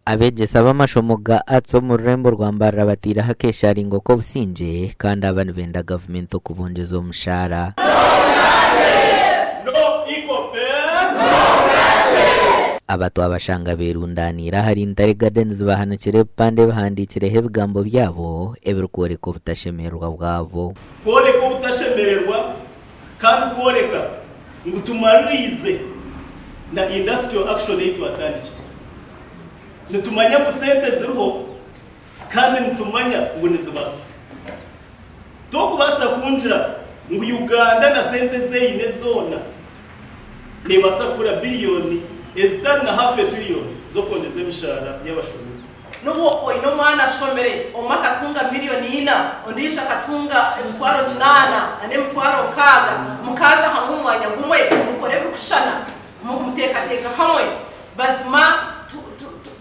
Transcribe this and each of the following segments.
Abeegyesa b'amashomo ga Arts omu rurembo rwa Mbarara bateireho akeesharingo k'obusingye kandi aba nibenda gavumenti okubongyeza omushaara. Aba twabashanga berundaniire ahari Ntare Gardens bahanikire ebipande ebihandiikireho ebigambo byabo ebirikworeka obutashemererwa bwabo. Kworeka obutashemererwa kandi kworeka ngu tumaririize na industrial action ei twatandikire. Nitumanya ngu sente ziriho kandi nitumanya ngu nizibaasika. Tokubaasa kungira ngu Uganda na sente ezi eine zoona nebaasa kugura biriyoni ezitari na hafu etiriyoni z'okwongyeza emishaara y'abashomesa. N'obu okuba oine omwana ashomire, omwe akatunga miriyoni ina, ondiijo akatunga emitwaro kinaana n'emitwaro nkaaga, mukaaza hamwe omu mwanya gumwe, mukora ebirikushushana, Muteekateeka hamwe. Bazima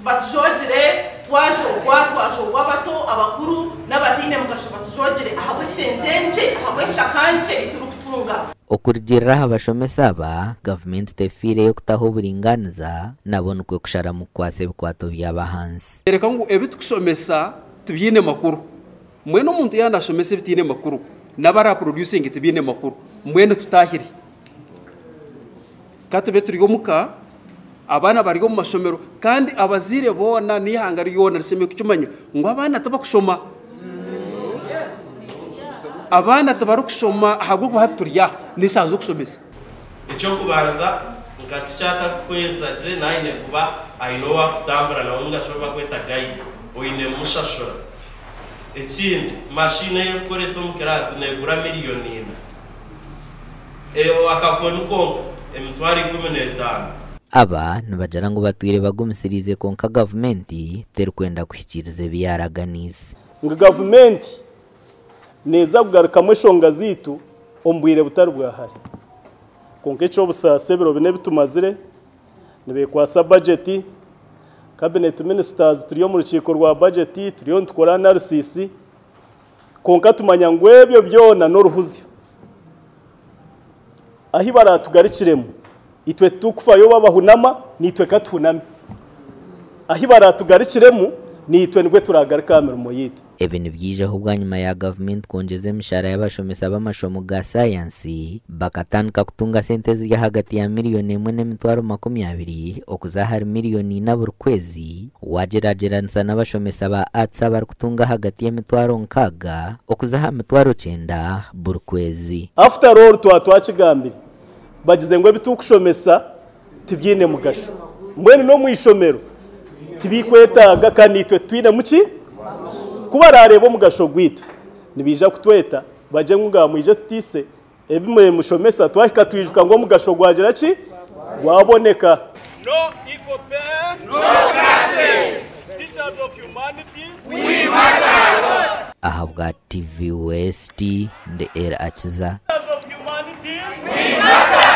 batujoogire, twajoogwa, twajoogwa abato, abakuru n'abataine mugasho batujoogire ahabw'esente nkye, ahabw'enshaka nkye ei turikutunga. Okurugiirira aha bashomesa aba, gavumenti tefiireyo kutaho oburingaaniza nabo nikwo kusharamu kukwatsa ebikwato byabo ahansi. Kyoreka ngu ebi turikushomesa tibyine makuru. Mbwenu omuntu yaaba naashomesa ebitaine makuru, n'abu araapurodyusinge tibiine makuru, mbwenu tutaahire. Ka tube turi omuka, abaana bari omu mashomero kandi abazaire boona n'eihanga ryona rishemereire kukimanya ngu abaana tibakushoma. Abaana tibarikushoma ahabw'okuba hati turi aha n'eshaaha z'okushomesa. Eky'okubanza, nka tica atakuhweza gye naine kuba aine ou akutambura nawe ninga shi ou bakweta guide, oine kumushashura. Ekindi, mashini ei orikukoresa omu kiraasi neegura miriyoni ina. Akakoni konka emitwaro 15. Aba nibagira ngu batwire bagumisiriize kwonka gavumenti terikwenda kuhikiiriza ebi yaaraganiise. Ngu gavumenti neeza kugarukamu eshonga zaitu omu bwire butari bwa hare. Kwonka eky'obusaasi ebiro bina ebi tumazire nibeekwatsa bajeti, Cabinet Ministers turi omu rukiiko rwa bajeti turiyo nitukora analysis, Kwonka tumanya ngu ebyo byona n'oruhuzyo. Ahi baraatugarukiremu, itwe titukufayo oba bahunama, naitwe ka tuhuname. Ahi baraatugarukiremu, naitwe nibwo turaagaruke aha mirimo yaitu. Ebi nibyijaho bwanyima ya gavumenti kwongyeza emishara y'abashomesa b'amashomo ga sayansi bakatandika kutunga sente eziri ahagati ya miriyoni emwe n'emitwaro 20 okuza ahari miriyoni ina buri kwezi. Waagyeragyeranisa n'abashomesa ba Arts abarikutunga ahagati y'emitwaro nkaaga okuza aha mitwaro kyenda buri kwezi. After all twaba twakigambire bagize ngu ebitukushomesa tibyine mugasho mbwenu n'omwishomero tibikwetaaga kandi naitwe titwinemu ki? Ku barareeba omugasho gwaitu nibaija kutweta bagye ngu ngaha mwije tutiise Ebi mushomesa twahika twijuka ngu omugasho gwagira ki? Gwaboneka. No equal pay, no classes. Teachers of humanities, we matter a lot. Ahabwa TV West, ndi El Akiza. Teachers of humanities, we matter.